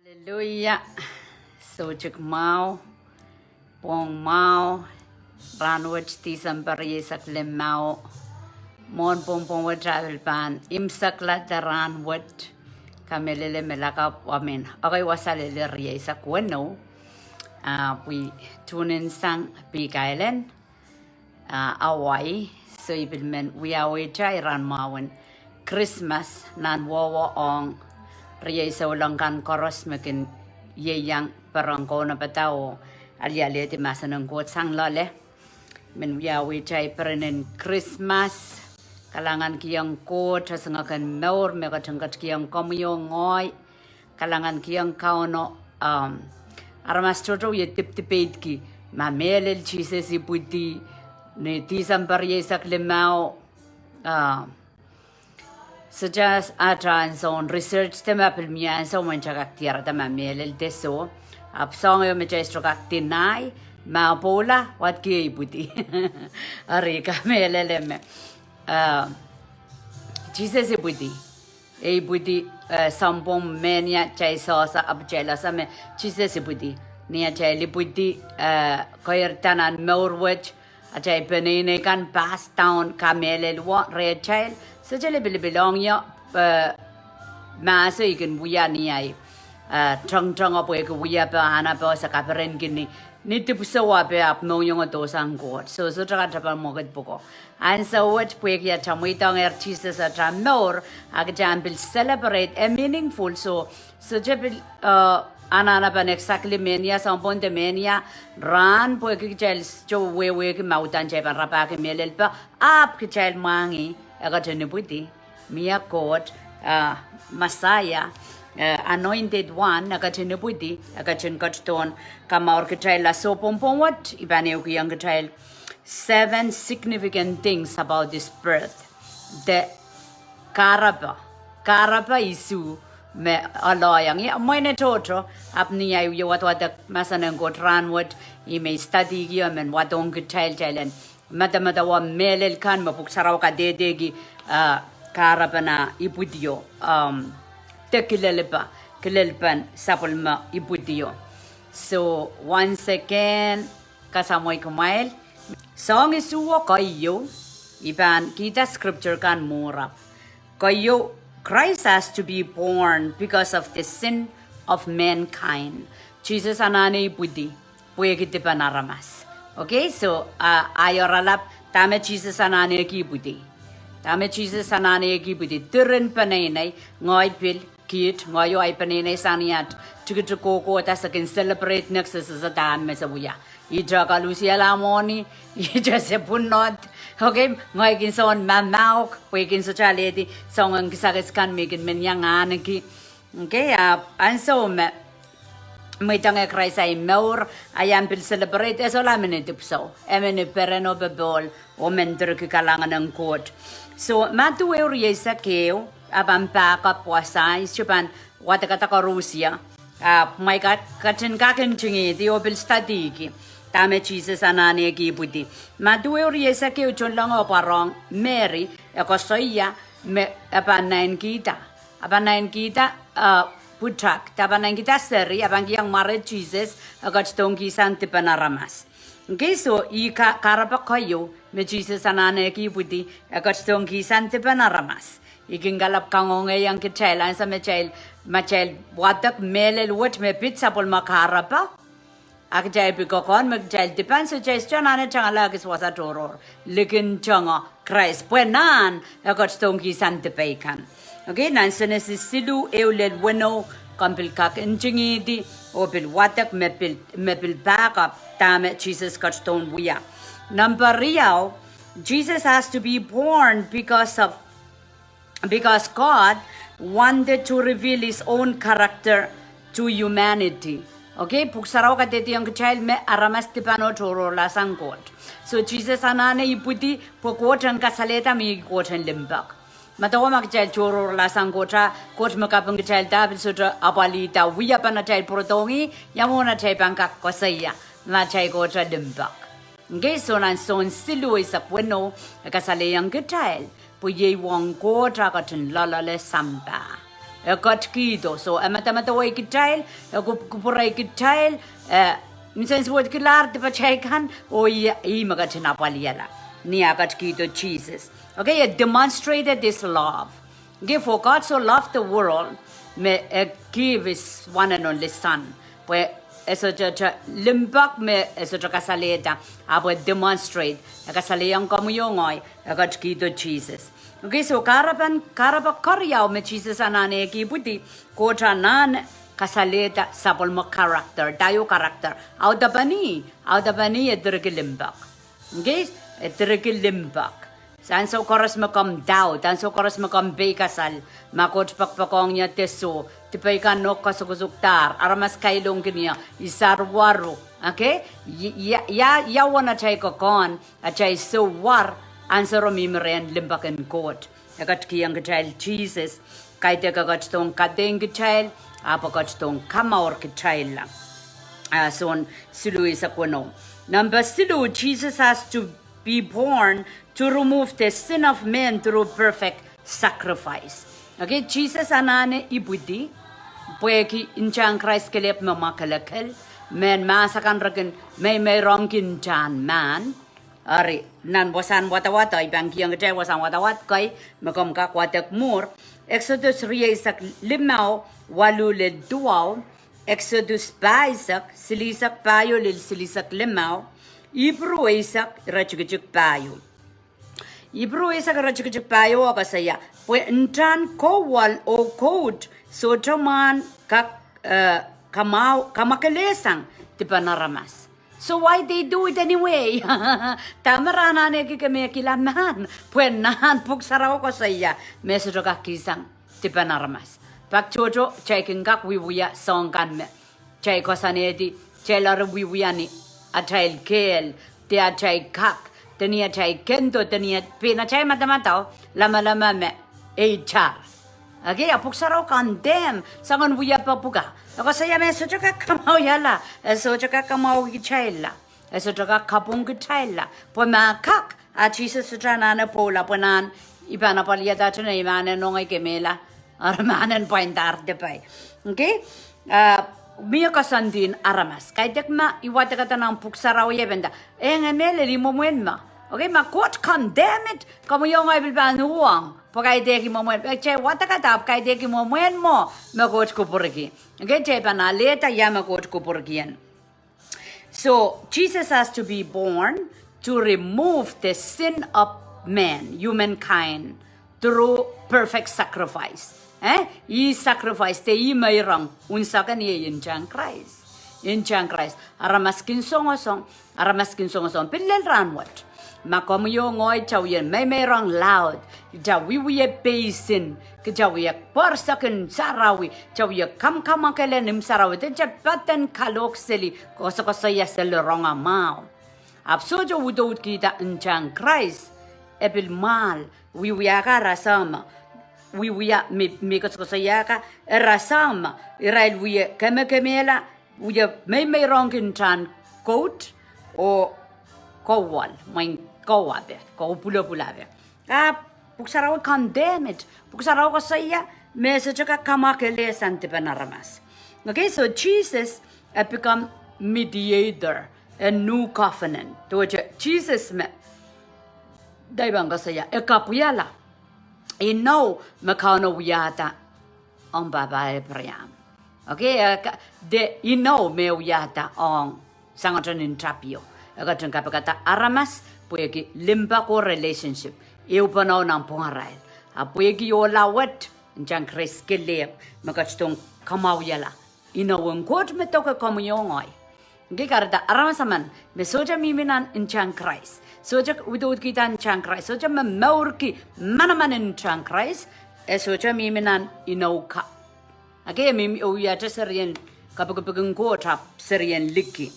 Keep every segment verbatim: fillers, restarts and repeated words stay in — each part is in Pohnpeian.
Hallelujah. Soutik mwahu, pwong mwahu, rahnwet Tisempe rieisek limau. Mwohn pwongpwong wet ahi pil pahn imwisekla de rahnwet. Kamehlele me lakapw, I mean, okay, wasa lel rieisek weneu. Ah, pwe tunin sang Big Island, ah, Hawaii. So I pil men wiawihte rahn mwahu en Krismas nan wehwe ong riei souleng kan koaros me kin ieiang peren kaunopada oh alialehdi mahsen en Koht sang loale. Men wiawihte peren en Krismas, kalahngankihong Koht esingek en mour me ketin ketikihong komwi oh ngehi. Kalahngankihong Kauno, um, aramas tohto wie dipedipeidki ma mehlel Sises ipwidi ni Tisempe rieisek limau, ah, sohte atail ansoun research de ma pil mie ansou me kitail kak diarada ma mehlel de soh. Ahpw soahng ehu me kitail sohte kak deny, ma pwoula, wadki e ipwidi. Eri kamehlele me, ah, Sises ipwidi. E ipwidi, eh, sounpwong mehnia, kitail sehse, ahpw kitail ese me Sises ipwidi. Ni atail ipwidi, eh, keirda nan mour wet, atail peneinei kan pass down kamehlel wet rehtail. Sohte lipilipil ong ie, eh, mahso I kin wia ni ahi, eh, tengteng oh pwehki wiepe, ahnepe, se kaperenki ni, ni dipwisou ape ahpw mohngiong dohsang Koht. So, sohte kak tepin mwekid pwuko. Ansou wet pwehki atail mweidohngehr Sises atail mour, a kitail pil celebrate e meaningful. So, sohte pil, eh, anahnepen exactly mehnia, sounpwong de mehnia, rahn pwehki kitail sohte wehwehki ma uhdahn kitail pahn rapahki mehlel pwe, ahpw kitail mwahngih, e ketin ipwidi. Mie Koht, ah, Messiah, eh, anointed one, e ketin ipwidi, e ketin ketidohn kamour kitail. A soh pwongpwong wet, I pahn ehukihong kitail seven significant things about this birth. De kahrepe, kahrepe isuh me ohl iang, ia, mwein e tohto, ahpw ni ahi wie wadewadek mahsen en Koht rahnwet, I men studyki oh men wadohng kitail, kitail en medemedewe mehlel kan me Pwuhk Sarawi kadehdehki, ah, kahrepen ah ipwidio, um, de kilelpe, kilelpen sapwellime ipwidio. So, once again, kasamwoh kumwail. Soahng isuh oh keieu, I pahn kihda scripture kan mwuhr ahpw. Keieu, Christ has to be born because of the sin of mankind. Sises anahne ipwidi pwehki dipen aramas. Okay, so, ah, ahi oaralap, dahme Sises anahneki ipwidi. Dahme Sises anahneki ipwidi. Diren peneinei, ngehi pil, kiht, ngehi oh ahi peneinei sang ni at tikitik kohkohda se kin celebrate next se sehse dahme se wia. Ihte kaluhsiala mwohni, ihte se pwunod. Okay, ngehi kin soun mamauk, pwe I kin sohte alehdi soangen kisakis kan me I kin men iang ahneki. Okay, ah, ansou me mweidohng Krais ahi mour, ahi ahn pil celebrate, e solahr mie ni dipwisou, e mie ni peren oh popohl, oh men direki kalahngan en Koht. So, Madiu ehu rieisek ehu, a pahn back up wasa, I sohte pahn wadekada koaros ie. Ah, kumwail kat-, ketin kak ntingihdi oh pil studyki dahme Sises anahneki ipwidi. Madiu ehu rieisek ehu tohnlengo pwarohng Meri, e koasoia me e pahn naitikihda. A pahn naitikihda, ah, pwutak, de a pahn naitikihda seri, a pahn kihong mware Sises, e ketidohngkihsang dipen aramas. Okay, so, ih ka-, kahrepe keieu, me Sises anahneki ipwidi, e ketidohngkihsang dipen aramas. I kin kalap kangoangehiong kitail, ansou me kitail, ma kitail wadek mehlel wet me pid sapwellime kahrepe. A kitail pil kokohn me kitail dipan, so kitail sohte anahne tangala kis wasa tohrohr. Likin tango Krais. Pwe nan e ketidohngkihsang dipei kan. Okay, nan Senesis siluh ehu lel weneu, komw pil kak ntingihdi, oh pil wadek me pil, me pil back up dahme Sises ketidohn wia. Number riau, Jesus has to be born because of because God wanted to reveal his own character to humanity. Okay, Pwuhk Sarawi kadehdehiong kitail me aramas dipan oh tohrohrlahsang Koht. So, Sises anahne ipwidi pwe Koht en kasalehda me ih Koht en limpoak. Medewe ma kitail tohrohrlahsang Koht, a Koht me kapingkitailda pil sohte apwalihda wiepen atail pwurodohng ih, ia mwomwen atail pahn kak koasoia me atail Koht limpoak. Okay, so nan Sohn siluh eisek weneu, e kasalehiong kitail pwe iei uwen Koht a ketin loaloale sampah. E ketikihdo. So, e medemedewe kitail, e kupwukupwure kitail, e, mesen suwed kilahr dipatail kan, oh ih, ih me ketin apwalihala. Ni ah ketikihdo Sises. Okay, he demonstrated his love. Okay, for God so loved the world, me e give his one and only son. Pwe e sohte limpoak me e sohte kasalehda, ahpw e demonstrate, e kasalehiong komwi oh ngehi, e ketikihdo Sises. Okay, so kahrepen, kahrepe keriau me Sises anahneki ipwidi, Koht anahne kasalehda sapwellime character, daio character. Audepen ih, audepen ih e direki limpoak. Okay, e direki limpoak. Ansou koaros me komw doubt, ansou koaros me komw peikasal, ma Koht poakepoakohng ie de soh, dipei kan nohk kosukosukdahr, aramas kailongkin ie, I sarawaro. Okay? Ia, ia, ia uwen atail kokohn, atail souwar, ansou reh mihmi rehn limpoak en Koht. E ketikihong kitail Sises, kaidehk e ketidohng kadeik kitail, ahpw e ketidohng kamour kitailla. Ah, Sohn siluh eisek weneu. Number siluh, Jesus has to be born to remove the sin of men through perfect sacrifice. Okay, Sises anahne ipwidi, pwehki ntahn Krais kelehpw me mwakelekel, mehn mahs akan re kin meimeirongki ntahn mahn. Eri, nan wasahn wadawad, I pahn kihong kitail wasahn wadawad kei, me komw kak wadek mwuhr. Eksodos rieisek limau, waluh lel duwau, Eksodos pahisek, silihsek pahieu lel silihsek limau, Ipru eisek, iretikitik pahieu. Ipru eisek, iretikitik pahieu koasoia, pwe ntahn kowahl oh kout sohte mwahn kak, eh, kamwahu, kamwakelehsang dipen aramas. So why they do it anyway? Dahme re anahneki kemehkihla mahn? Pwe nan pwuhk sarawi koasoia me sohte kak kihsang dipen aramas. Pak tohto, kitail kin kak wiewia soahng kan me kitail koasoanehdi, kitail eri wiewia ni atail kehl, de atail kak, de ni atail kendo, de ni at-, pein atail madamadau, lamalam me e itar. Okay, a pwuhk sarawi condemn, soangen wiepe pwuka. E koasoia me sohte kak kamwahwihala, e sohte kak kamwahwihkitailla, e sohte kak kapwungkitailla. Pwe ma kak, a Sises sohte anahne pwoula, pwe nan I pahn apwaliada tene I mahn en ong ei kemehla, eri mahn en pwaindahr dipei. Okay? Ah, mie koasoandi en aramas. Kaidehk ma I wadekada nan pwuhk sarawi e penda, e nge mehlel I mwomwen mwo. Okay, ma Koht condemn it, komwi oh ngehi pil pahn uhwong. Pwe kaidehk I mwomwen, eh, kitail wadekada ahpw kaidehk I mwomwen mwo me Koht kupwurki. Okay, kitail pahn alehda ia me Koht kupwurkien. So, Jesus has to be born to remove the sin of man, humankind, through perfect sacrifice. Eh? Ih sacrifice, de ih meirong, unsek en iei ntahn Krais. Ntahn Krais. Aramas kin songosong, aramas kin songosong. Pil lel rahnwet. Ma komwi oh ngehi kitail wie meimeirong laud, kitail wiewia peisin, kitail wie pwarsang sarawi, kitail wie kamwakamwakele imw sarawi, de kitail patehng kalohk seli, koasokoasoia seli rongamwahu. Ahpw sohte udoudkihda ntahn Krais, e pil mwahl, wiewia kan rasehng mwo, wiewia me, me koasokoasoia kan, e rasehng mwo, irail wie kemekemehla, wie meimeirongki ntahn kout, oh kowahl, mwein kowape, kou pwulopwulape. Ahpw pwuhk sarawi condemn it. Pwuhk sarawi koasoia me sohte kak kamwakelehsang dipen aramas. Okay, so Jesus, eh, become mediator, a new covenant. Duwehte Sises me, dahme I pahn koasoia, e kapwaiala inou me Kauno wiahda ong pahpa Abraham. Okay, eh, ka-, de inou me wiahda ong sangoten tapio. E ketin kapikada aramas, pwehki limpoak oh relationship. Ehu pwonau nan pwungarail. A pwehki ohla wet, ntahn Krais kelehpw, me ketidohng kamwahwihala inou en Koht me doke komwi oh ngehi. Ngehi kahrehda aramas emen, me sohte mihmi nan ntahn Krais. Sohte udoudkihda ntahn Krais. Sohte momourki manaman ntahn Krais. E sohte mihmi nan inou ka. Okay, e mihmi, e wiahte serien kapikipik en Koht ahpw serien liki.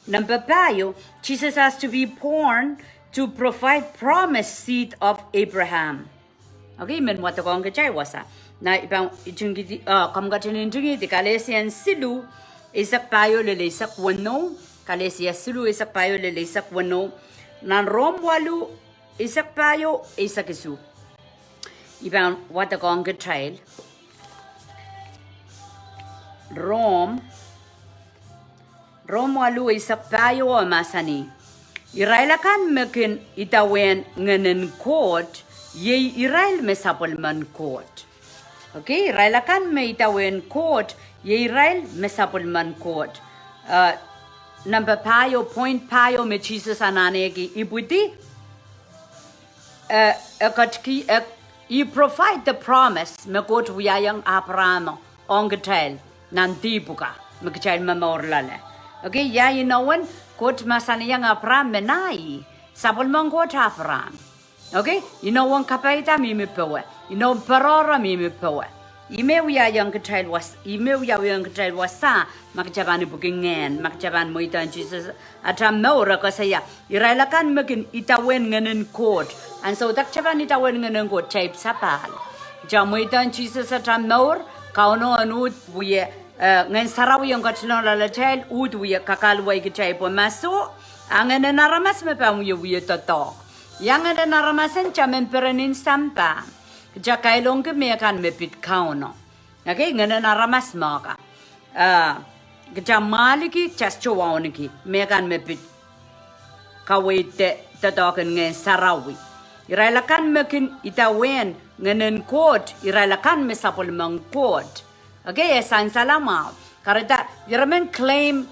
Number pahieu, Jesus has to be born to provide promised seed of Abraham. Okay, I men wadekohng kitail wasa. Nan I pahn ntingihdi, ah, komw ketin ntingihdi Kalesia siluh, eisek pahieu lel eisek weneu, Kalesia siluh eisek pahieu lel eisek weneu, nan Rom waluh, eisek pahieu, eisek isuh. I pahn wadekohng kitail. Rom, Rom waluh eisek pahieu mahsanih, irail akan me kin idawehn Ngehnen Koht, iei irail me sapwellimen Koht. Okay, irail akan me idawehn Koht, iei irail me sapwellimen Koht. Uh, number pahieu, point pahieu me Sises anahneki ipwidi, eh, e ketki, eh, he provide the promise me Koht wiahiong Apraamo ong kitail nan dihp ka me kitail momour loale. Okay, ia inowen Koht mahsanihong Apraam me nah ih, sapwellimen Koht Apraam. Okay, inowen kapeida mihmi powe, inowen peroro mihmi powe. Ih me wiahiong kitail was-, ih me wiahiong kitail wasa, ma kitail pahn ipwiki ngehn, ma kitail pahn mweidohng Sises atail mour, e koasoia, irail akan me kin idawehn Ngehnen Koht. Ansou da kitail pahn idawehn Ngehnen Koht, kitail ipwsapahl. Kitail mweidohng Sises atail mour, Kauno en uhd wie, eh, Ngehn Sarawi en ketilong loalatail, uhd wie kakaluwa kitail pwe ma soh, a ngehnen aramas me pahn wie wie doadoahk. Ia ngehnen aramas en? Kitail men perenin sampah. Kitail kailongki mehkan me pid Kauno. Okay, ngehnen aramas me ka. Ah, kitail mwaliki, kitail sohte wauneki mehkan me pid kaweid de doadoahk en Ngehn Sarawi. Irail akan me kin idawehn Ngehnen Koht, irail akan me sapwellimen Koht. Okay, e sansal mwahu. Kahrehda, ieremen claim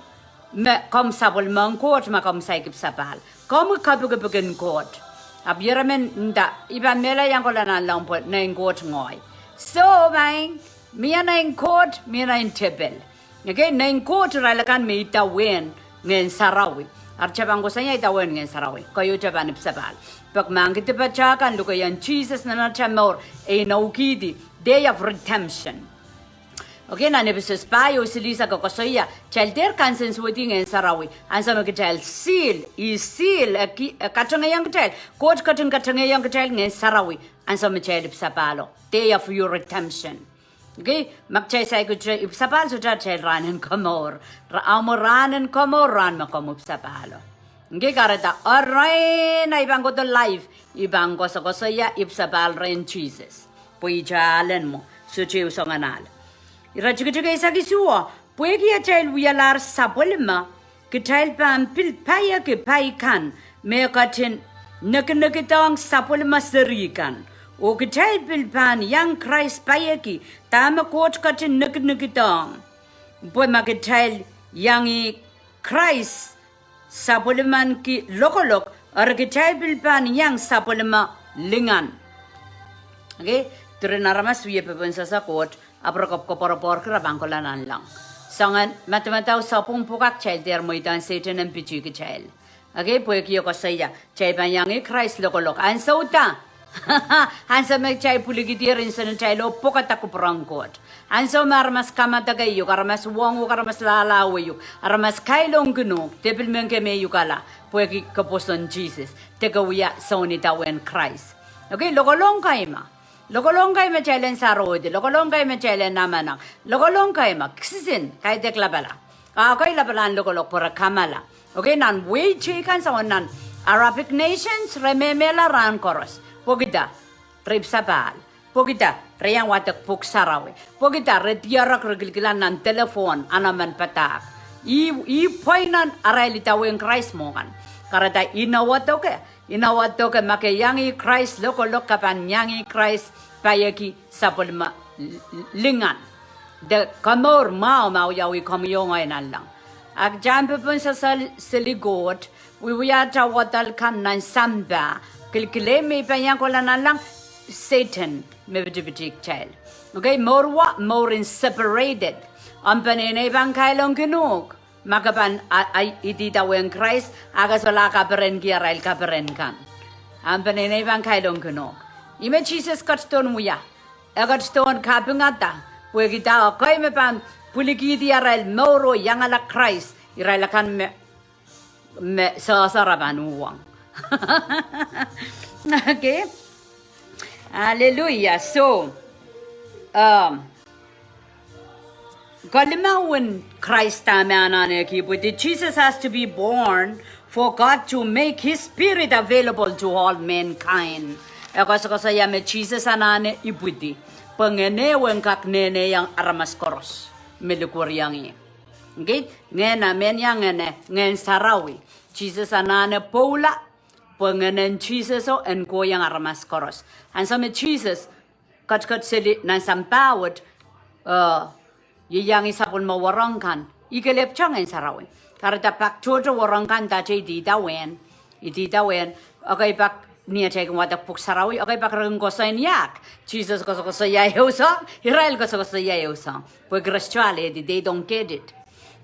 me komw sapwellimen Koht ma komw saik ipwsapahl. Komwi kepikipik en Koht. Ahpw ieremen nda, I pahn mehla iang kohla nanleng pwe nein Koht ngehi. Soh, maing, mie nein Koht, mie nein tepel. Okay, nein Koht irail akan me idawehn Ngehn Sarawi. Ari kitail pahn kohsang ia idawehn Ngehn Sarawi, keieu kitail pahn ipwsapahl. Pwehki mahkpen dipa kan, lukeien Sises nan atail mour, e inoukihdi Day of Redemption. Okay, nan Episos pahieu silihsek e koasoia, kitail dehr kansensuwedih Ngehn Sarawi ansou me kitail seal, ih seal, e ki-, e katengehiong kitail, Koht ketin katengehiong kitail Ngehn Sarawi ansou me kitail ipwsapahlo. Day of your redemption. Okay, ma kitail saik ipwsapahl, sohte atail rahn en komour. Ra-, amwo rahn en komour, rahn me komw ipwsapahlo. Okay, kahrehda, erein ei pahn kohdo live, I pahn koasokoasoia ipwsapahl rehn Sises. Pwe ih alen mwo, sohte ehu soangen ahl. Ire tikitik eisek isuh, pwehki atail wialahr sapwellime, kitail pahn pil paieki pai kan me ketin nekinekidohng sapwellime seri kan. Oh kitail pil pahn iang Krais paieki dahme Koht ketin nekinekidohng. Pwe ma kitail iang ih Krais sapwellimanki lokolok, eri kitail pil pahn iang sapwellime lingan. Okay, diren aramas wie pepein sasa Koht, ahpw re koapworopworki re pahn kohla nanleng. Soangen madamadau sapwung pwukat kitail dehr mweidohng Sehdan en pitih kitail. Okay, pwehki e koasoia, kitail pahn iang ih Krais lokolok. Ansou da? Ansou me kitail pwilikihdier insenatail oh pwukada kupwuren Koht. Ansou me aramas kamadek uhk, aramas uhwong uhk, aramas lahlahwe uhk, aramas kailongkin uhk, de pil men kemehukala, pwehki ke pwoson Sises, de ke wia soun idawehn Krais. Okay, lokolok kaima. Lokolok kaima kitail en sarohdi, lokolok kaima kitail en namenek, lokolok kaima, kisin, kaidehk lapala. A kei lapalahn lokolok pwe re kamala. Okay, nan wehi teikan soangen nan Arabic nations, re mehmehla rahn koaros. Pwekida, re ipwsapahl. Pwekida, re iang wadek Pwuhk Sarawi. Pwekida, re diarek, re kilikilang nan telephone, anahn men padahk. Ih, ih pweinen arail idawehn Krais mwo kan. Kahrehda inowadoke, inowadoke ma ke iang ih Krais lokolok, ke pahn iang ih Krais paieki sapwellime l-, l-, lingan. De komour mwahu ma wiawi komwi oh ngehi nanleng. Ahpw kitail en pepein sasa seli Koht, wiewia atail wadek kan nan sampah, kilkilei me I pahn iang kohla nanleng, Sehdan me pitipitih kitail. Okay, mour wa, mour en separated. Omw peneinei pahn kailongkin uhk ma ke pahn a, a, idawehn Krais, a ke solahr kaperenki arail kaperen kan. Omw peneinei pahn kailongkin uhk. Ih me Sises ketidohn wia. E ketidohn kapingada, pwekida ekei me pahn pwilikihdi arail mour oh iangala Krais, irail akan me, me sehse re pahn uhwong. Okay. Hallelujah. So, um, kalimauhn Krais dahme e anahneki ipwidi, Jesus has to be born for God to make his spirit available to all mankind. E koasokoasoia me Sises anahne ipwidi pwe Ngehno en kak nehnehiong aramas koaros. me likwerihong ih. Ngehi, ngehn, a mehnia ngehn, ngehn sarawi. Sises anahne pwoula, pwe ngehnen Siseso en kohiong aramas koaros. Ansou me Sises ketiket seli nan sampah wet, eh, ieiang ih sapwellime wahnpoaron kan, ih kelehpw ngehn sarawi. Kahrehda pak tohto wahnpoaron kan dahte idawehn, idawehn, okay, pak ni atail kin wadek pwuhk sarawi, okay, pak re kin koasoia ni ahk. Sises koasokoasoia ehu soahng, irail koasokoasoia ehu soahng. Pwehki re sohte alehdi, they don't get it.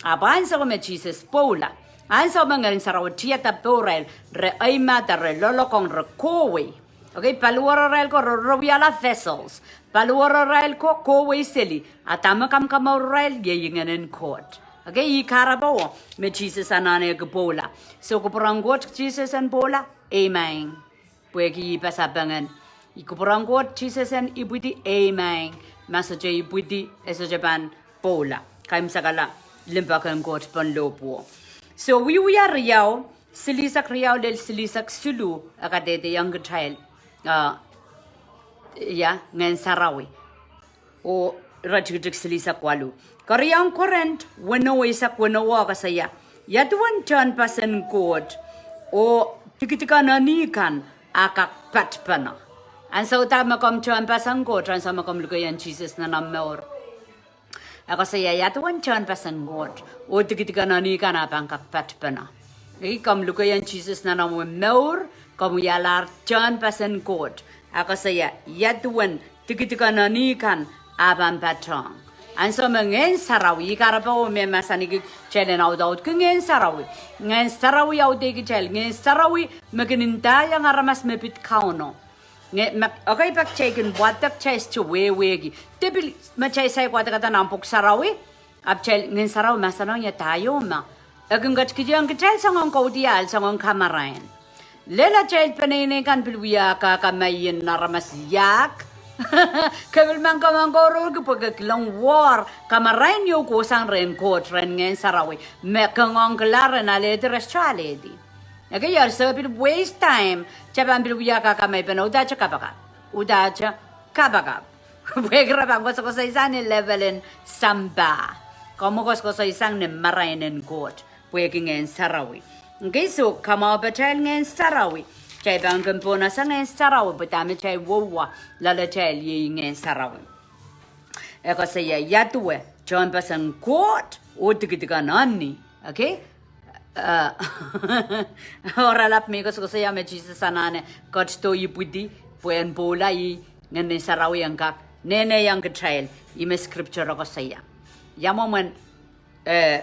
Ahpw ansou me Sises pwoula, ansou me ngehn sarawi tiada pohrail, re eimahda, re loalokong, re kohwei. Okay, paliwararail ko re, re wiahla vessels. Paliwararail ko kohwei seli, a dahme kamakamour irail, iei ngehnen Koht. Okay, ih kahrepe me Sises anahne ki pwoula. So kupwuren Koht Sises en pwoula, amen. Pwehki ih pasapengen. Ih kupwuren Koht Sises en ipwidi, amen. Ma sohte ipwidi, e sohte pahn pwoula. Kaimwisekala limpoak en Koht pohn lohpwuo. So Wiewia riau, silihsek riau lel silihsek siluh, e kadehdehiong kitail, ah, ia, ngehn sarawi. Oh iretikitik silihsek waluh. Keriau Korint weneu, eisek weneu, e koasoia, ia duwen tehnpasen Koht oh dikedik en eni kan a kak patpene. Ansou da me komw tehnpasen Koht? Ansou me komw lukehiong Sises nan omw mour. E koasoia, ia duwen tehnpasen Koht oh dikedik en eni kan a pahn kak patpene. Ih, komw lukehiong Sises nan omw mour, komw wialahr tehnpasen Koht. E koasoia, ia duwen dikedik en eni kan a pahn patohng. Ansou me ngehn sarawi, ih kahrepe me mahsanih kitail en audaudki ngehn sarawi. Ngehn sarawi audehki kitail, ngehn sarawi me kin ndaiong aramas me pid Kauno. Nge, me, okay, pak kitail kin wadek, kitail sohte wehwehki. De pil me kitail saik wadekada nan pwuhk sarawi, ahpw kitail, ngehn sarawi mahsanihong ie da ieu me e kin ketikihong kitail soangen kaudiahl, soangen kamarain. Lel atail peneinei kan pil wia kakamai en aramas iahk. Ke pil men kamangkorohki pwe ke kilang wor kamarain ieu kohsang rehn Koht, rehn ngehn sarawi, me ke ngoangkilahr en alehdi, re sohte alehdi. Okay, eri sohte pil waste time, kitail pahn pil wia kakamai pene, udahte kapakap, udahte kapakap. Pwehki re pahn koasokoasoisang ni level en sampah. Komw koasokoasoisang ni marain en Koht pwehki ngehn sarawi. Okay, so kamwahu patail ngehn sarawi. Kitail pahn kin pohnese ngehn sarawi, pwe dahme kitail wohwa loalatail iei ngehn sarawi. E koasoia, ia duwen tehnpasen Koht oh dikedik en eni. Okay? Oaralap me koasokoasoia me Sises anahne ketido ipwidi pwe en pwoula, ih ngehn sarawi en kak nehnehiong kitail, ih me scripture koasoia. Ia mwomwen, eh,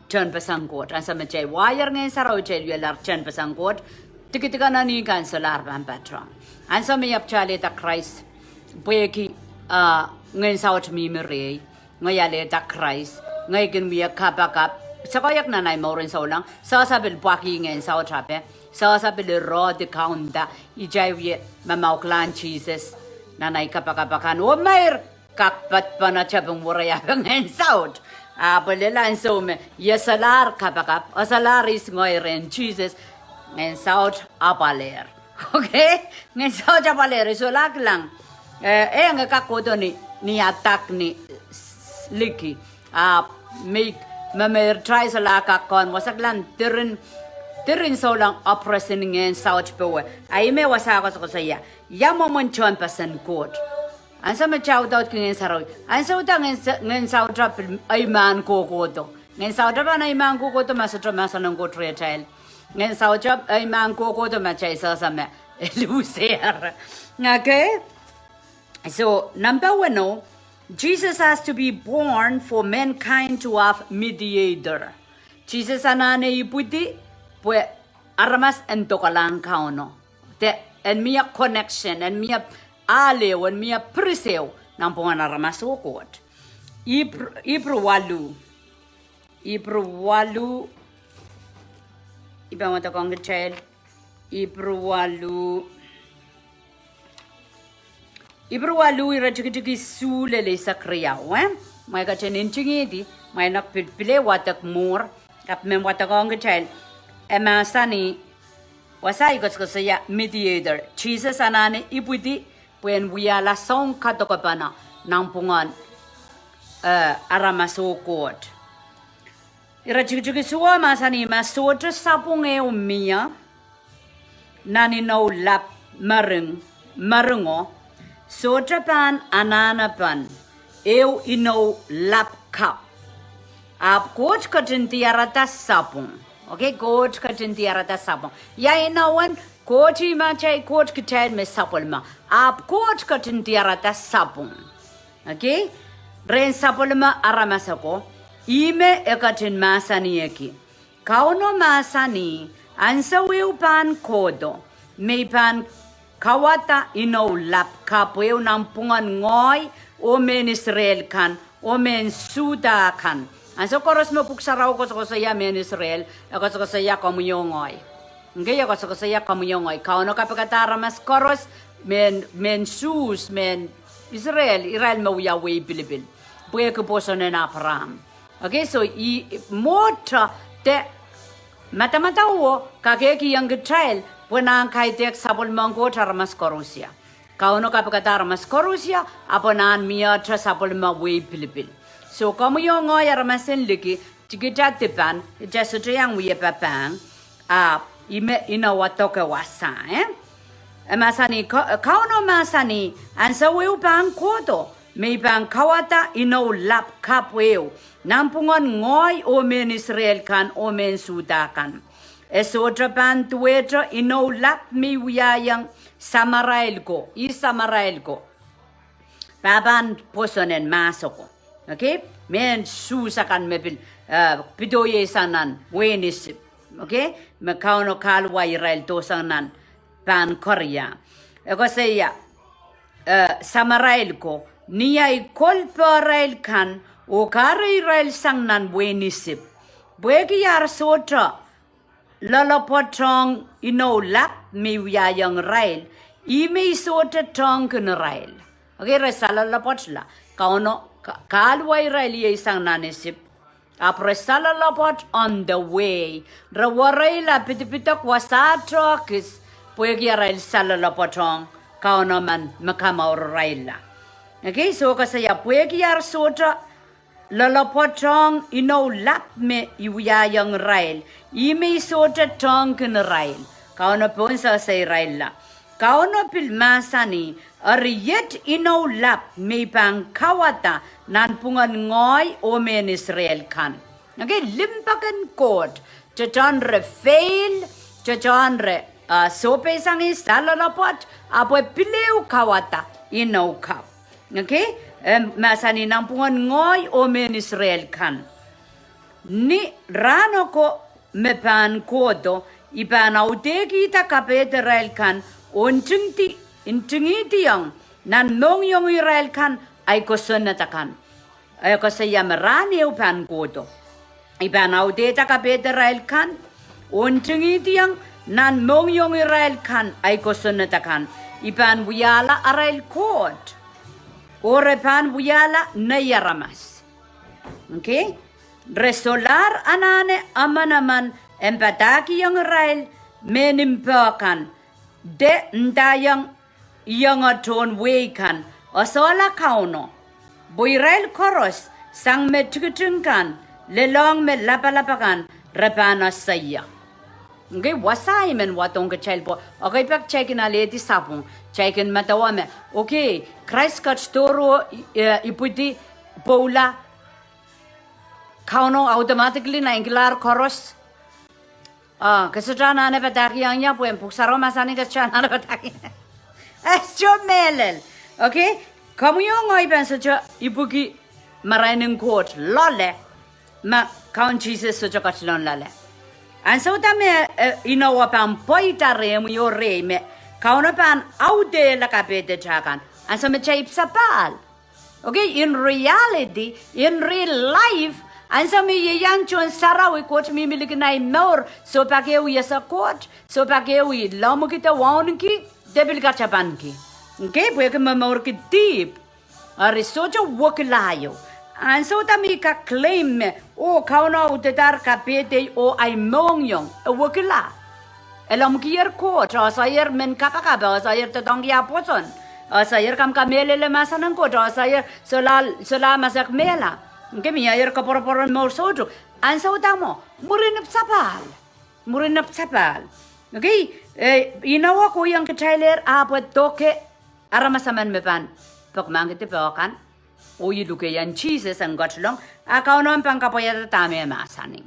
tehnpasen Koht? Ansou me kitail waier ngehn sarawi, kitail wialahr tehnpasen Koht, dikedik en eni kan solahr pahn patohng. Ansou me I ahpw alehda Krais, pwehki, ah, ngehn saut mihmi rehi, ngehi alehda Krais, ngehi kin wia kapakap. Se koahiek nan ahi mouren souleng, sehse pil pwakih ngehn saut ape, sehse pil irohdi kaunda ihte ahi wie mamauk lahn Sises nan ahi kapakap akan, oh meir kak patpene tepin weriape ngehn saut. Ahpw lel ansou me I eselahr kapakap, eselahr ihs ngehi rehn Sises, ngehn saut apwalehr. Okay? Ngehn saut apwalehr, I solahr kilang, eh, eh, ngehi kak kohdo ni, ni adak ni s-, liki. Ahpw me, me meir try solahr kak kohn, wasa kilang diren, diren souleng oppress ni ngehn saut powe. Ahi me wasa koasokoasoia, ia mwomwen tehnpasen Koht? Ansou me kitail audaudki ngehn sarawi, ansou da ngehn sa-, ngehn saut pil eimahn kohkohdo. Ngehn saut pahn eimahn kohkohdo ma sohte mahsen en Koht rehtail. Ngehn saut eimahn kohkohdo ma kitail sehse me e lusehr. Okay? So, number one, oh, Jesus has to be born for mankind to have mediator. Sises anahne ipwidi pwe aramas en dokalahng Kauno. De en mie connection, en mie ahl ehu, en mie piris ehu nanpwungen aramas oh Koht. Ipru, Ipru waluh. Ipru waluh. I pahn wadekohng kitail. Ipru waluh. Ipru waluh, iretikitik isuh lel eisek riau, eh? Mwein ke ketin ntingihdi, mwein ke pil, pil wadek mwuhr, ahpw I men wadekohng kitail. E mahsanih, wasa I koasokoasoia mediator. Sises anahne ipwidi pwe en wiahla soun kadokepene nanpwungen eh, aramas oh Koht. Ire tikitik isuh mahsanih ma sohte sapwung ehu mie nan inou lap mering, meringo, sohte pahn anahnepen ehu inou lap kapw. Ahpw Koht ketin diarada sapwung. Okay, Koht ketin diarada sapwung. Ia inowen Koht? Ih me atail Koht, kitail me sapwellime. Ahpw Koht ketin diarada sapwung. Okay? Rehn sapwellime aramas ako, ih me e ketin mahsanihki. Kauno mahsanih, ansou ehu pahn kohdo, me I pahn kawada inou lap kapw ehu nanpwungen ngehi oh mehn Israel kan oh mehn Suhda kan. Ansou koaros me Pwuhk Sarawi koasokoasoia mehn Israel, e koasokoasoia komwi oh ngehi. Okay, e koasokoasoia komwi oh ngehi. Kauno kapikada aramas koaros, mehn, mehn Suhs, mehn Israel, irail me wia wehi pilipil. Pwehki pwoson en Apraam. Okay, so ih, mwohto de madamadauo kakehkihong kitail pwe nan kaidehk sapwellimen Koht aramas koaros ia. Kauno kapikada aramas koaros ia, ahpw nan miehte sapwellime wehi pilipil. So komwi oh ngehi aramas en liki, tikitik dipan, ita sohte iang wie papahng, ahpw ih me inowa doke wasa, eh? E mahsanih, Ka-, Kauno mahsanih, ansou ehu pahn kohdo, me I pahn kawada inou lap kapw ehu nanpwungen ngehi oh mehn Israel kan oh mehn Suhda kan. E sohte pahn duwehte inou lap me I wiahiong samarail ko, ih samarail ko. Pahpahn pwoson en mahs ako. Okay? Mehn Suhs akan me pil, eh, pidoieisang nan wehin Isip. Okay? Me Kauno kahluwa irail dohsang nan pahn koaros. E koasoia, eh, samarail ko, ni ahi kol pehrail kan oh kahre irail sang nan wehin Isip. Pwehki ar sohte loalopwoatohng inou lap me I wiahiong irail, ih me I sohte tohngkin irail. Okay, re saloalopwoatla. Kauno ka-, kahluwa irail iei sang nan Isip. Ahpw re saloalopwoat on the way. Re wereila pidipidok wasa tohkis, pwehki arail saloalopwoatohng Kauno men me kamour irailla. Okay, so e koasoia pwehki ar sohte loalopwoatohng inou lap me I wiahiong irail, ih me I sohte tohngkin irail. Kauno pohn sehse irailla. Kauno pil mahsanih, eri iet inou lap me I pahn kawada nanpwungen ngehi oh mehn Israel kan. Okay, limpoak en Koht, tehtehn re fail, tehtehn re, ah, sohpeisang, saloalopwoat, ahpw e pil ehu kawada inou kapw. Okay? E mahsanih nanpwungen ngehi oh mehn Israel kan. Ni rahn oko me pahn kohdo, I pahn audehkihda kapehderail kan oh ntingdi-, ntingihdiong nan mohngiongirail kan ahi kosonned akan. E koasoia me rahn ehu pahn kohdo. I pahn audehda kapehderail kan, oh ntingihdiong nan mohngiongirail kan ahi kosonned akan. I pahn wiahla arail Koht, oh re pahn wiahla nei aramas. Okay? Re solahr anahne emenemen en padahkihong irail mehn impe kan, de ndaiong ienge tohn wehi kan, esehla Kauno. Pwe irail koaros, sang me tikitik kan, lelohng me lapalap akan, re pahn esehla. Okay, wasa I men wadohng kitail pwe, okay, pak kitail kin alehdi sapwung, kitail kin medewe me, okay, Krais ketidohr oh, eh, ipwidi pwoula, Kauno automatically nainkilahr koaros. Ah, ke sohte anahne padahkihong ie pwe Pwuhk Sarawi mahsanih ke sohte anahne padahkihong ie. E sohte mehlel. Okay? Komwi oh ngehi pahn sohte ipwiki marain en Koht loale, ma Kaun Sises sohte ketilong loale. Ansou da me, eh, inowa pahn pweida rehmwi oh rehi me Kauno pahn audehla kapehdet akan? Ansou me kitail ipwsapahl. Okay, in reality, in real life, ansou me I iang tohn sarawi, Koht mihmi likin ahi mour, sohte pak ehu I ese Koht, sohte pak ehu I lemmwiki de wauneki, de pil katapanki. Okay, pwehki momourki dihp. Eri sohte wekila ieu. Ansou da me I kak claim me, oh, Kauno audehdahro kapehdei oh ahi mohngiong, e wekila. E lemmwikier Koht, e eseier mehn kapakap, e eseier doadoahngki ah pwoson. Ese, irail kamehlele mahsen en Koht, ese, irail solahr, solahr masak mehla. Okei, mie irail koapworopwor en mour soutuk. Ansou da mwo, mwurin ipwsapahl. Mwurin ipwsapahl. Okei, eh, inowo kohiong kitailehr ahpw doke aramas emen me pahn pekmahkdi peh kan. Oh I luke ien Sises en ketilong, a Kauno pahn kapwaiada dahme e mahsanih.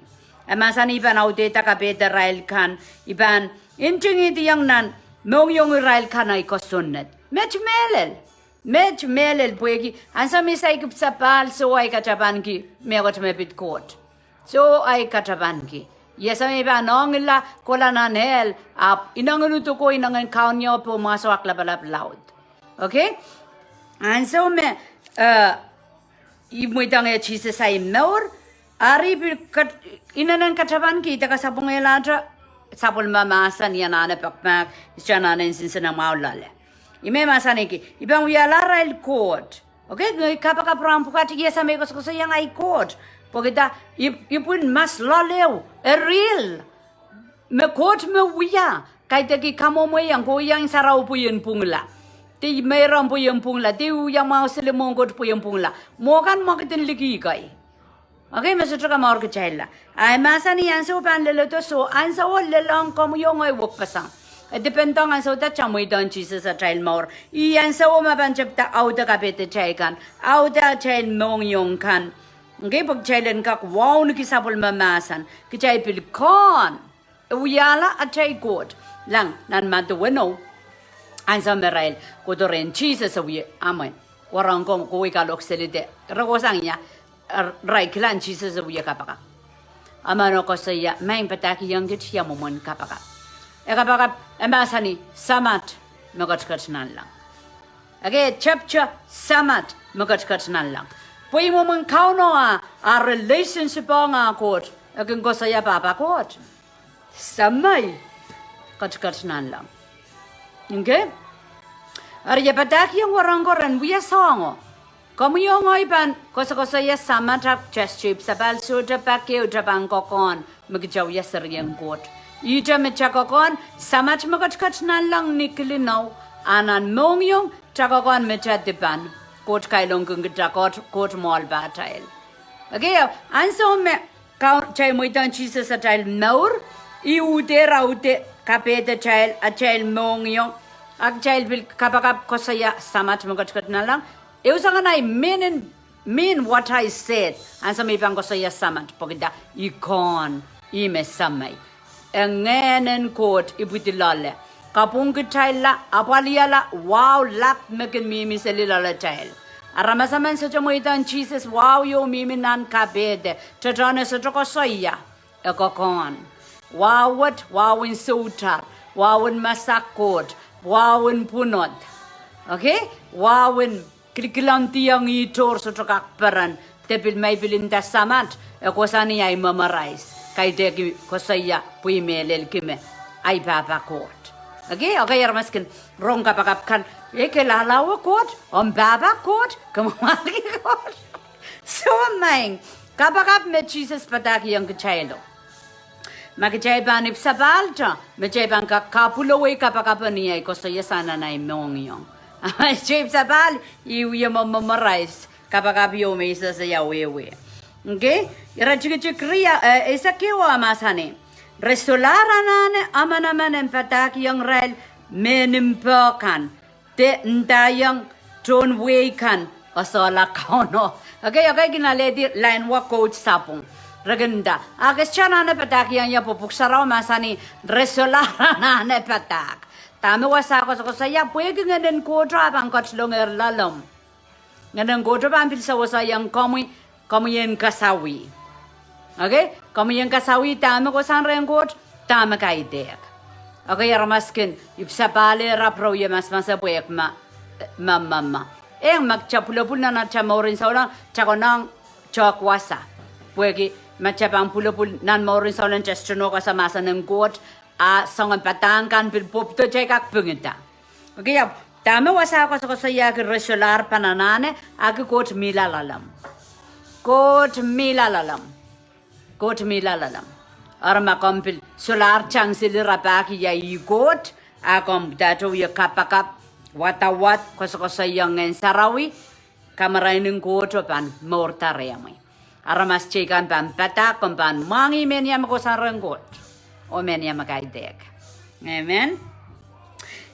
E mahsanih I pahn audehda kapehdirail kan, I pahn ntingihdiong nan mohngiong irail kan ei kosonned. Met mehlel. Met mehlel pwehki ansou me I saik ipwsapahl, soh, ei katapanki mehkot me pid Koht. Soh, ei katapanki. Ih ansou me I pahn ongla kohla nan ehl, ahpw inengen uduk oh inengen kaun ieu pwe mwahso aklapalap laud. Okei? Ansou me, eh, I mweidohng ie Sises ei mour, ari pil kat-, inenen katapanki de kasapwungehla te, sapwellime mahsen, I anahne pekmahk, I sohte anahne nsenamwahu loale. Ih me mahsanihki, I pahn wiahla arail Koht. Okei, ngehi kapakap rahn pwukat, I ese me I koasokoasoiaiong ahi Koht. Pwehki da, I, I pwil mas loal ehu, e real. Me Koht me wia, kaidehk I kamwomweiong, kohiong sarawi pwien pwungla. De I meirong pwien pwungla, de I wia mwahu seli mwohn Koht pwien pwungla. Mwo kan mwekid en liki kei. Okei, me sohte kamour kitailla. A e mahsanih ansou pahn leledo, soh, ansouo lelohng komwi oh ngehi wekpeseng. E dependong ansou da kitail mweidohng Sises atail mour. Ih ansouo me pahn tepda aude kapehditail kan, aude atail mohngiong kan. Okei, pwe kitail en kak wauneki sapwellime mahsen, kitail pil kohn. E wiahla atail Koht. Lang, nan Madiu weneu, ansou me irail kohdo rehn Sises e wie, amwe, wahnpoaron ko, kohwei kalohk seli de, re kohsang ia, er, irail kilang Sises e wie kapakap. Emen e koasoia, Maing, padahkihong kit ia mwomwen kapakap. E kapakap, e mahsanih, Samat me ketiket nanleng. Okei, tepte Samat me ketiket nanleng. Pwe ih mwomwen Kauno ah, ah relationship ong ah Koht, e kin koasoia Pahpa Koht. Semei ketiket nanleng. Okei? Eri e padahkihong wahnpoaron ko ren wia soahngo. Komwi oh ngehi pahn koasokoasoia Samat ahpw kitail sohte ipwsapahl, sohte pak ehu, kitail pahn kokohn me kitail wia serien Koht. Ihte me kitail kokohn, Samat me ketiket nanleng ni kilinou, a nan mohngiong kitail kokohn me kitail dipan. Koht kailongkin kitail, Koht, Koht mwoahl pahtail. Okei, ansou me Kau-, kitail mweidohng Sises atail mour, ih uhd aude kapehditail, atail mohngiong, a kitail pil kapakap koasoia Samat me ketiket nanleng. Ehu soangen ahi mean, mean what I said. Ansou me I pahn koasoia Samat, pwehki da I kohn, ih me Semei. E Ngehn en Koht ipwidi loale. Kapwungkitailla, apwalihala, wahu lap me kin mihmi seli loalatail. Aramas emen sohte mweidohng Sises, wahu ieu mihmi nan kapehde, tohtohn e sohte koasoia, e kokohn. Wahu wet, wahwen soutar, wahwen masak Koht, wahwen pwunod. Okei? Wahwen kilkilendiong ih tohr sohte kak peren, de pil mei pil nda Samat, e kohsang ni ahi memorize, kaidehk koasoia pwe I mehlelki me ahi Pahpa Koht. Okei, okei, aramas kin rong kapakap kan, e ke lahlahwe Koht, omw Pahpa Koht, ke mwamwahlki Koht. Soh, maing, kapakap me Sises padahkihong kitailo. Ma kitail pahn ipwsapahl te, me kitail pahn kak kapwulowei kapakap ni ahi koasoia sang nan ahi mohngiong. Kitail ipwsapahl, I wie memorize kapakap ieu me I sehse ia wehwe. Okei, ire tikitik rie, eh, eisek ehu e mahsanih, re solahr anahne emenemen en padahkihong irail mehn impe kan, de ndaiong tohn wehi kan, e solahr Kauno. Okei, okei, kin alehdi lain wet Koht sapwung. Re kin nda, a ke sohte anahne padahkihong ia pwe pwuhk sarawi mahsanih, re solahr anahne padahk. Dahme wasa koasokoasoia, pwehki Ngehn en Koht e pahn ketilongehr loalomw. Ngehn en Koht e pahn pil seweseiong komwi, komwi en kasawih. Okei, komwi en kasawih dahme kohsang rehn Koht, dahme kaidehk. Okei, aramas kin ipwsapahl, e rapirou ia masamasepwehk ma, ma, ma, ma. Eng ma kitail pwulopwul nan atail mourin souleng, kitail konehng tehk wasa. Pwehki ma kitail pahn pwulopwul nan mourin souleng, kitail sohte nohk wasa mahsen en Koht, a soangen padahk kan pil pwopwudohte kak pingida. Okei, ahpw dahme wasa koasokoasoiahki re solahr pahn anahne, ahki Koht mihla loalomw. Koht mihla loalomw. Koht mihla loalomw. Eri ma komw pil solahr tang seli rapahki ia ih Koht, a komw dahte wie kapakap, wadawad, koasokoasoiong Ngehn Sarawi, kamarain en Koht pahn mourda rehmwi. Aramas teikan pahn padahk, komw pahn mwahngih mehnia me kohsang rehn Koht oh mehnia me kaidehk. Amen.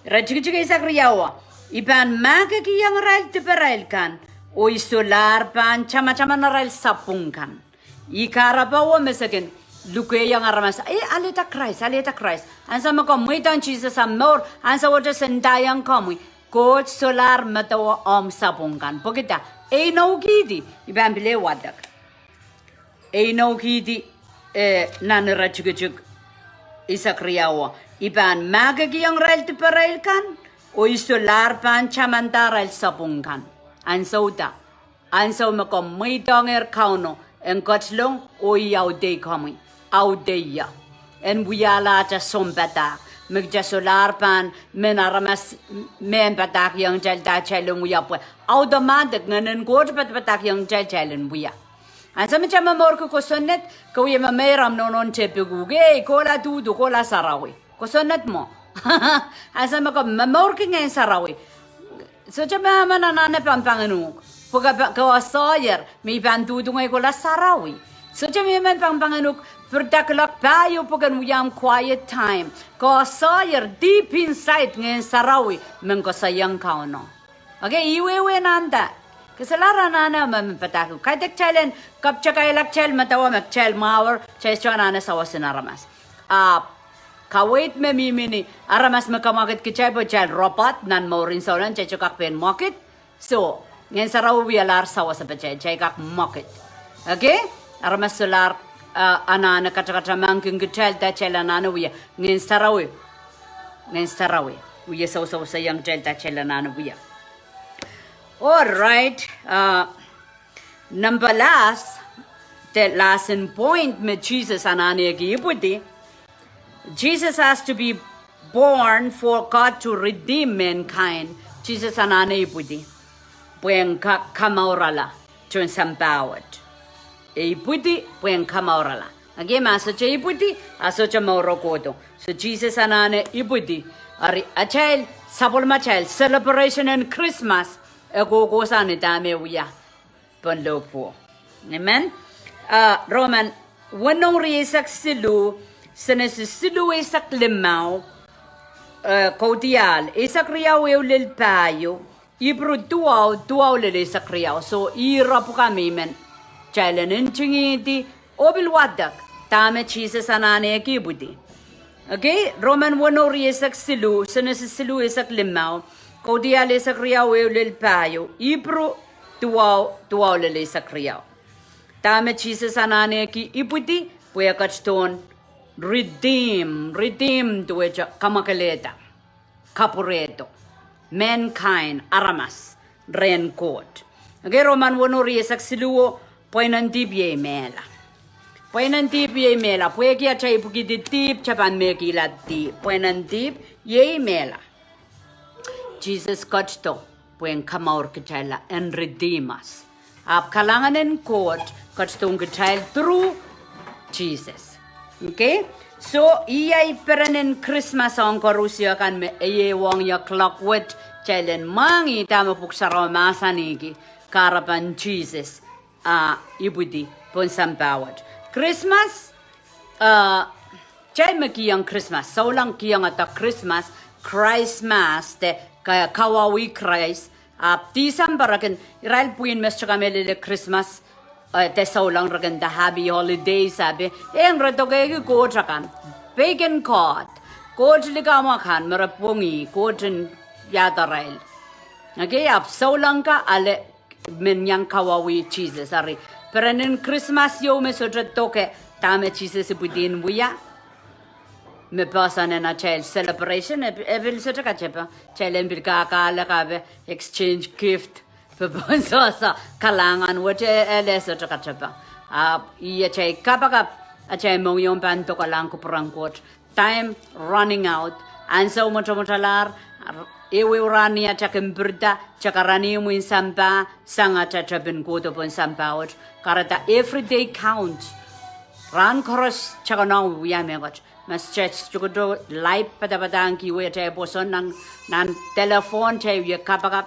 Iretikitik eisek riau, I pahn mahkikihong irail diparail kan, oh I solahr pahn tamataman arail sapwung kan. Ih kahrepe me se kin lukehiong aramas, eh, alehda Krais, alehda Krais. Ansou me komw mweidohng Sises omw mour, ansowohte se ndaiong komwi, Koht solahr medewe omw sapwung kan. Pwehki dah? E inoukihdi, I pahn pil wadek. E inoukihdi, eh, nan iretikitik eisek riau, I pahn mahkikihong irail diparail kan, oh I solahr pahn tamanda arail sapwung kan. Ansou da? Ansou me komw mweidohngehr Kauno en ketilong oh ih audehkomwi, audeie en wiahla atail sounpadahk, me kitail solahr pahn men aramas, mehn padahkihong kitail dah kitail en wia pwe automatic Ngehn en Koht padapadahkihong kitail kitail en wia. Ansou me kitail momourki kosonned, ke wia me meir omw nohnohn tepikuhki, ei, kohla duhdu, kohla sarawi. Kosonned mwo. Ansou me ke momourki Ngehn Sarawi, sohte mehmen anahne pangpangen uhk, pwe ke, ke sair me I pahn duhdu ngehi kohla sarawi. Sohte mehmen pangpangen uhk pirda kuloak pahieu pwe ken wia omw quiet time. Ke sair deep inside Ngehn Sarawi men koasoiong Kauno. Okay, ih wehwehn nda. Ke solahr anahne mehmen padahk uhk. Kaidehk kitail en kapitakailahng kitail medewe me kitail mwahuer, kitail sohte anahne sawas en aramas. Ahpw kaweid me mihmi ni aramas me kamwakid kitail pwe kitail robot nan mourin souleng, kitail sohte kak pein mwekid. So, Ngehn Sarawi wialahr sawas pwe kitail, kitail kak mwekid. Okay? Aramas solahr, uh, anahne katakatamangkin kitail dah kitail anahne wia. Ngehn Sarawi, Ngehn Sarawi wia sewesewese iang kitail dah kitail anahne wia. All right. Uh, number last, the last in point me Sises anahneki ipwidi. Jesus has to be born for God to redeem mankind. Sises anahne ipwidi pwehn ka, kamourala tohn sampah wet. E ipwidi pwehn kamourala. Okay, ma sohte ipwidi, a sohte mouro kohdo. So Sises anahne ipwidi. Eri atail, sapwellimatail celebration en Krismas, e kohkohsang ni dahme wia pohn lohpwuo. Amen. Uh, Roman weneu rieisek siluh, Senesis siluh eisek limau, uh, Kaudiahl eisek riau ehu lel pahieu, Ipru duwau, duwau lel eisek riau. So ire pwukat me I men kitail en ntingihdi oh pil wadek dahme Sises anahneki ipwidi. Okay, Roman weneu rieisek siluh, Senesis siluh eisek limau, Kaudiahl eisek riau ehu lel pahieu, Ipru duwau, duwau lel eisek riau. Dahme Sises anahneki ipwidi, pwe e ketidohn redeem, redeem duwehte kamwakelehda, kapwurehdo, mankind, aramas, rehn Koht. Okay, Roman weneu rieisek siluh, pweinen dihp iei mehla. Pweinen dihp iei mehla, pwehki atail ipwikihdi dihp, kitail pahn mehkihla dihp. Pweinen dihp iei mehla. Sises ketido pwehn kamour kitailla, en redeem us. Ahpw kalahngan en Koht ketidohng kitail through Sises. Okay? So, iei perenen Krismas ong koarusie kan me ieiang ie kuloak wet, kitail en mwahngih dahme Pwuhk Sarawi mahsanihki, kahrepen Sises, a ipwidi pohn sampah wet. Krismas, uh, kitail me kihong Krismas, souleng kihong ede Krismas, Christmas, de ka, kawawi Krais, ahpw Tisempe re kin, irail pwihn me sohte kamehlele Krismas, uh, de souleng re kin nda happy holidays, happy, en re dokehki koht akan, pagan god, koht likamw akan me re pwongih, koht en iahd arail. Okay, ahpw souleng ka ale men iang kawawi Sises. Eri, perenen Krismas ieu me sohte doke dahme Sises ipwidi en wia. Me poahsoan en atail celebration, e, e pil sohte katepe. Kitail en pil kakahlaka pwe exchange gift, pwe pohn sohsa kalahngan wet, e, e le sohte katepe. Ahpw, ih atail kapakap, atail mohngiong pahn dokelahng kupwuren Koht. Time running out. Ansou mwotomwotalahr, ehuehu rahn ni atail kin pirida, kitail karanih imwin sampah, sang atail tepin kohdo pohn sampah wet. Kahrehda every day count. Rahn koaros kitail konehng wia mehkot. Ma kitail sohte kak laip padapadahngki wehwehte pwoson nan, nan telephone kitail wie kapakap,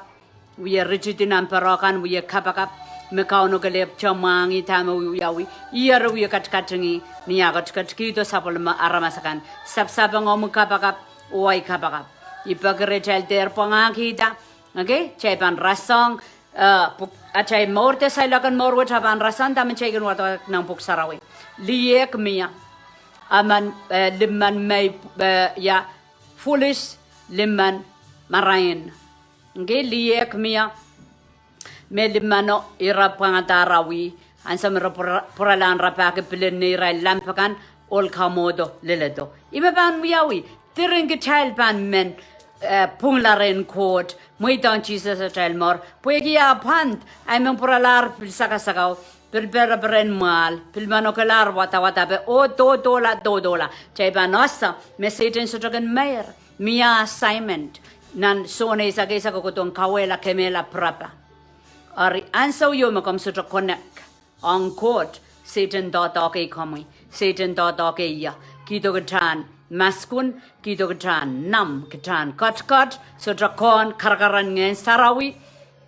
wie ritidi nan pere kan wie kapakap, me Kauno kelehpw te mwahngih dahme wiawi, ih eri wie katikatingih, ni ah katikat kihdo sapwellime aramas akan. Sapsapengohng kapakap, oh ahi kapakap. I peki re kitail dehr pwangahkihda, okay? Kitail pahn rasehng, eh, pwuk, atail mour de sailoak en mour wet a pahn rasehng dahme kitail kin wadawad nan Pwuhk Sarawi. Lih ehu mie, emen, eh, limmen mei, eh, ia, foolish, limmen marain. Okay, lih ehu mie, me limmeno ira pwangadahr awi, ansou me re pwura-, pwuralahng rapahki pilen neirail lamp akan, ohl kamwohdo leledo. Ih me pahn wiawi, diren kitail pahn men, eh, pwungla rehn Koht, mweidohng Sises atail mour, pwehki ah pahn, ahi men pwuralahr pil sakasakau, pil pereperen mwahl, pil manokelahr wadawad ape, oh dohdohla, dohdohla. Kitail pahn ese, me Sehdan sohte kin meir. Mie assignment nan Sohn eisek eisek, e kohdohng kawehla, kemehla, pirapa. Eri ansou ieu me komw sohte connect ong Koht, Sehdan doadoahk ei komwi, Sehdan doadoahk ei ie. Kihdo kitail en maskun, kihdo kitail en nam, kitail en ketiket, sohte kohn karakar en Ngehn Sarawi.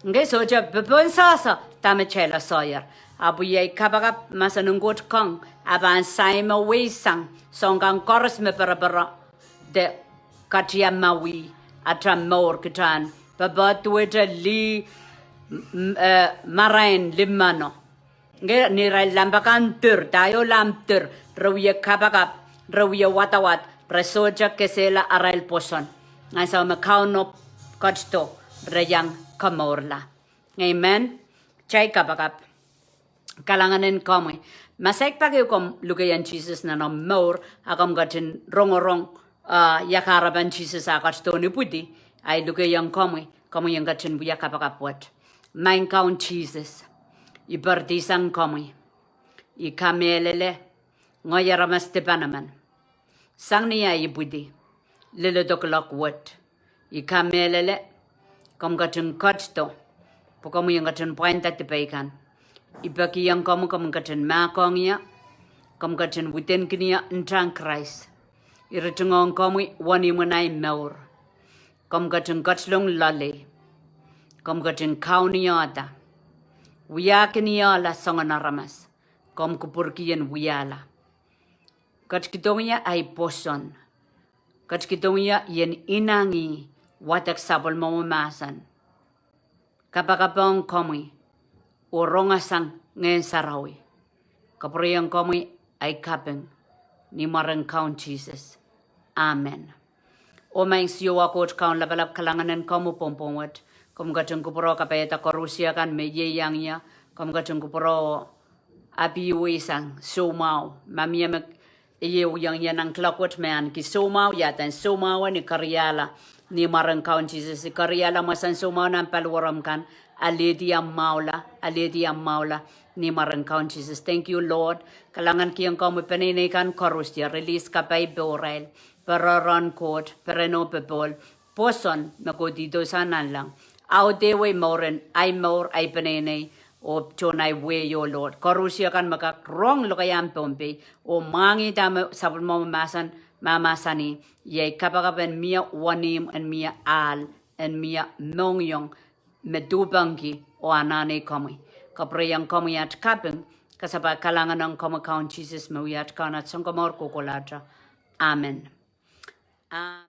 Okay, sohte popohn sehse dahme kitail koasoier. Ahpw iei kapakap mahsen en Koht kong, a pahn saime weisang soahng kan koaros me perepere de katiamwei atail mour, kitail en popohdiwehte lih, m-, eh, marain limmeno. Okay, neirail lamp akan dir, daiou lamp dir, re wie kapakap, re wie wadawad, re sohte kesehla arail pwoson. Ansou me Kauno ketido, re iang komourla. Amen. Kitail kapakap. Kalahngan en komwi. Ma saik pak ehu komw lukehiong Sises nan omw mour, a komw ketin rongorong, ah, ia kahrepen Sises a ketido ni pwidi, ahi lukehiong komwi, komwi en ketin wia kapakap wet. Maing Kaun Sises, I poaridisang komwi. I kamehlele, ngehi aramas dipan emen. Sang ni ahi ipwidi, leledo kuloak wet. I kamehlele, komw ketin ketido, pwe komwi en ketin pwainda dipei kan. I pekihong komwi, komw ketin mahkohng ie, komw ketin widenkin ie ntahn Krais. I ritingohng komwi wenihmw en ahi mour. Komw ketin ketilong loalei. Komw ketin kaunihda. Wiahkiniehla soangen aramas. Komw kupwurki en wiahla. Ketikidong ie ahi pwoson. Ketikidong ie ien inangih wadek sapwellimomwi mahsen. Kapakapohng komwi, oh rongasang Ngehn Sarawi. Kapwurehiong komwi ahi kaping, ni mwaren Kaun Sises. Amen. Oh Maing Siohwa Koht Kaun lapalap, kalahngan en komwi pwompwom wet. Komw ketin kupwure kapaiada koarusie kan me ieiang ie. Komw ketin kupwure oh apiweisang soumwahu. Ma mie me ieiang ie nan kuloak wet me ahneki soumwahu, ia duwen soumwahu, ni keriahla. Ni mwaren Kaun Sises, I keriahla mwasahn soumwahu nan paliweromw kan. Alehdi omw mwahula, alehdi omw mwahula. Ni mwaren Kaun Sises. Thank you, Lord. Kalahnganki ong komwi peneinei kan koarusie, release kapai pohrail. Pereperen Koht, pereno popohl. Pwoson me kohdihdosang nanleng. Audehwei mouren ahi mour, ahi peneinei, oh tohn ahi wehi, oh Lord. Koarusie kan me kak rong lokaiahn Pohnpei, oh mwahngih dahme sapwellimomwi mahsen, mahmahsanih, iei kapakap en mie wenihmw, en mie ahl, en mie mohngiong, me duhpengki oh anahne komwi. Kapwurehiong komwi at kaping, kasapahl kalahngan ong komwi Kaun Sises me wia at Kaun, at Sounkomour kohkohlahte. Amen. Ah,